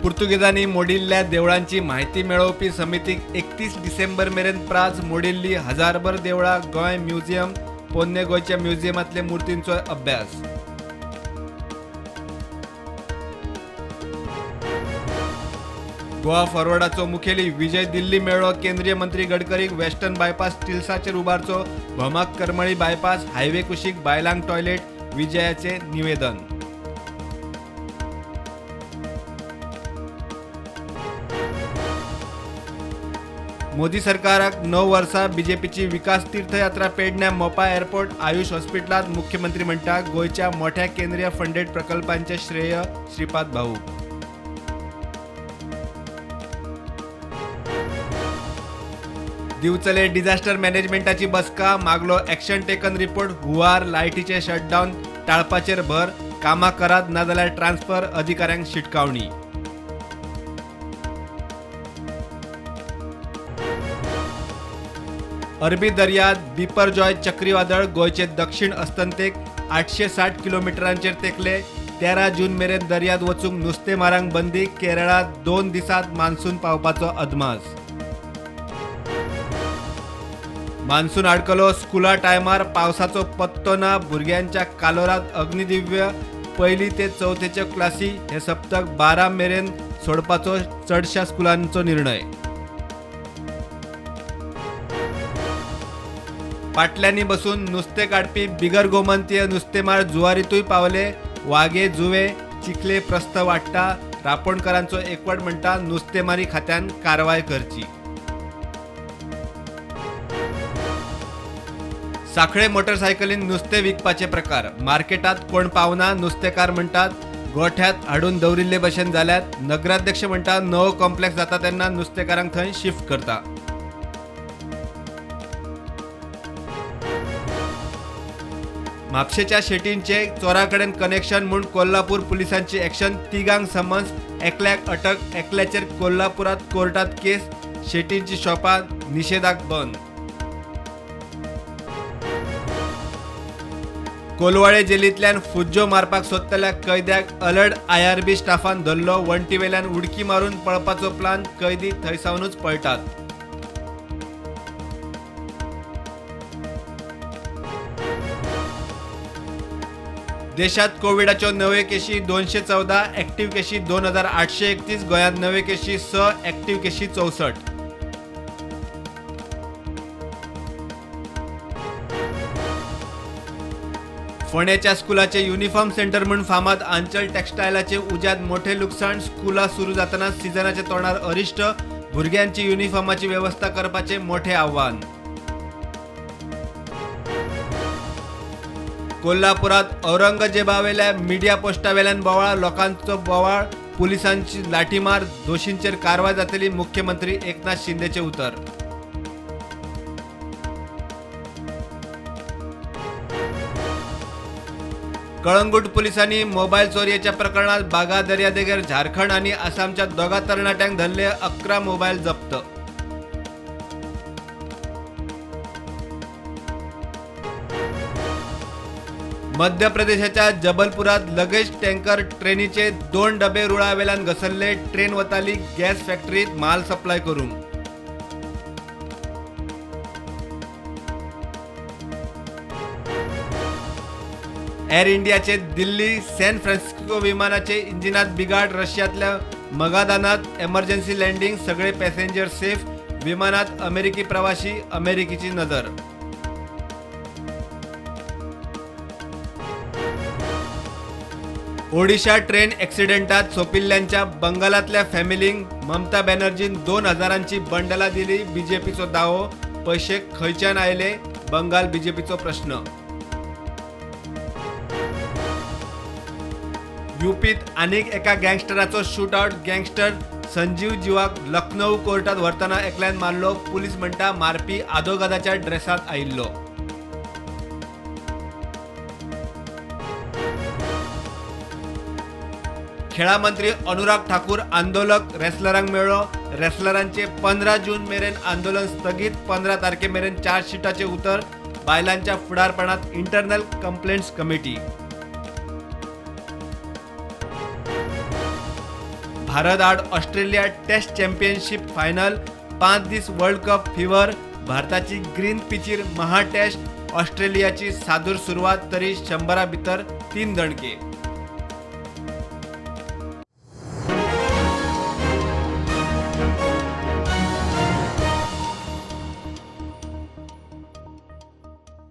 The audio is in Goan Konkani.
पुर्तुगेजांनी मोडिल्ल्या देवळांची म्हायती मेळोवपी समितीक 31 डिसेंबर मेरेन प्राज मोडिल्ली हजारभर देवळां गोंय म्युझियम पोन्ने गोंयच्या म्युझियमांतले मूर्तींचो अभ्यास. गोवा फॉरवर्डाचो मुखेली विजय दिल्ली मेळ्ळो केंद्रीय मंत्री गडकरीक वेस्टर्न बायपास स्टिल्साचेर उबारचो भोमाक करमळी बायपास हायवे कुशीक बायलांक टॉयलेट विजयाचे निवेदन. मोदी सरकाराक 9 वर्सां बीजेपीची विकास तीर्थयात्रा पेडण्या मोपा एअरपोर्ट आयुष हॉस्पिटलांत मुख्यमंत्री म्हणटा गोंयच्या मोठ्या केंद्रीय फंडेड प्रकल्पांचें श्रेय श्रीपाद भाऊ. दिवचले डिझास्टर मॅनेजमेंटाची बसका मागलो एक्शन टेकन रिपोर्ट हुंवार लायटीचे शटडावन टाळपाचेर भर कामां करात नाजाल्यार ट्रान्सफर अधिकाऱ्यांक शिटकावणी. अरबी दर्यांत बिपरजॉय चक्रीवादळ गोंयचे दक्षिण अस्तंतेक 860 किलोमिटरांचेर तेंकले. 13 जून मेरेन दर्यांत वचूंक नुस्तेमारांक बंदी. केरळांत 2 दिसांत मान्सून पावपाचो अदमास. मान्सून आडकलो स्कुला टायमार पावसाचो पत्तो ना. भुरग्यांच्या कालोरांत अग्निदिव्य. पयली ते चवथेच्यो क्लासी हे सप्तक 12 मेरेन सोडपाचो चडशा स्कुलांचो निर्णय. पाटल्यांनी बसून नुस्तें काडपी बिगर गोमंतीय नुस्तेमार जुवारींतूय पावले. वागे जुवे चिखले प्रस्थ वाडटा. रापोणकारांचो एकवट म्हणटा नुस्तेमारी खात्यान कारवाय करची. साखळे मोटरसायकलीन नुस्तें विकपाचे प्रकार मार्केटात कोण पावना. नुस्तेकार म्हणटात गोठ्यात हाडून दवरिल्ले भशेन जाल्यात. नगराध्यक्ष म्हणटा नवो कॉम्प्लेक्स जाता तेन्ना नुस्तेकारांक थंय शिफ्ट करता. म्हापशेच्या शेटींचे चोरा कडेन कनेक्शन म्हूण कोल्हापूर पुलिसांची एक्शन. 3 समन्स, एकल्याक अटक, एकल्याचेर कोल्हापुरात कोर्टात केस. शेटींची शॉपां निशेधाक बंद. कोलवाळे जेलींतल्यान फुज्जो मारपाक सोदतल्या कैद्याक अलर्ट आयआरबी स्टाफान धरलो. वण्टीवेल्यान उडकी मारून पळपाचो प्लान. कैदी थंयसावनूच पळटात. देशात कोविडाच्यो नव्यो केशी 214, ऍक्टिव्ह केशी 2831. गोंयांत नव्यो केशी 6, ऍक्टिव्ह केशी 64. फोंडेच्या स्कुलाचे युनिफॉर्म सेंटर म्हूण फामाद आंचल टेक्स्टायलाचे उज्यांत मोठे लुकसाण. स्कुलां सुरू जातना सिजनाच्या तोंडार अरिश्ट. भुरग्यांची युनिफॉर्माची वेवस्था करपाचे मोठे आव्हान. कोल्हापुरात औरंगजेबावेल्या मिडिया पोस्टावेल्यान बोवाळ. लोकांचो बोवाळ, पुलिसांची लाठीमार. दोशींचेर कारवाय जातली. मुख्यमंत्री एकनाथ शिंदेचे उतर. कळंगूट पुलिसांनी मोबायल चोरयेच्या प्रकरणात बागा दर्यादेगेर झारखंड आनी आसामच्या 2 तरणाट्यांक धरले. 11 मोबायल जप्त. मध्य प्रदेशाच्या जबलपुरात लगेज टँकर ट्रेनीचे 2 डबे रुळावेल्यान घसरले. ट्रेन वताली गॅस फॅक्टरीत माल सप्लाय करूंक. एअर इंडियाचे दिल्ली सॅन फ्रान्सिस्को विमानाचे इंजिनात बिघाड. रशियातल्या मगादानात एमर्जन्सी लँडिंग. सगळे पॅसेंजर सेफ. विमानात अमेरिकी प्रवासी. अमेरिकेची नजर. ओडिशा ट्रेन ॲक्सिडेंटात सोंपिल्ल्यांच्या बंगालातल्या फॅमिलींक ममता बॅनर्जीन 2000ची बंडलां दिली. बीजेपीचो दावो. पैशे खंयच्यान आयले? बंगाल बीजेपीचो प्रश्न. युपीत आनीक एका गँगस्टराचो शूटआउट. गँगस्टर संजीव जीवाक लखनौ कोर्टात व्हरतना एकल्यान मारलो. पुलीस म्हणटा मारपी आदोगादाच्या ड्रेसांत आयिल्लो. खेळा मंत्री अनुराग ठाकूर आंदोलक रेसलरांक मेळ्ळो. रेसलरांचे 15 जून मेरेन आंदोलन स्थगीत. 15 तारखे मेरेन चार्जशीटाचे उतर. बायलांच्या फुडारपणात इंटरनल कंप्लेंट्स कमिटी. भारत आड ऑस्ट्रेलिया टेस्ट चॅम्पियनशीप फायनल. 5 दीस वर्ल्ड कप फिवर. भारताची ग्रीन पिचीर महा टेस्ट. ऑस्ट्रेलियाची सादूर सुरवात तरी 100 भितर 3 दणके.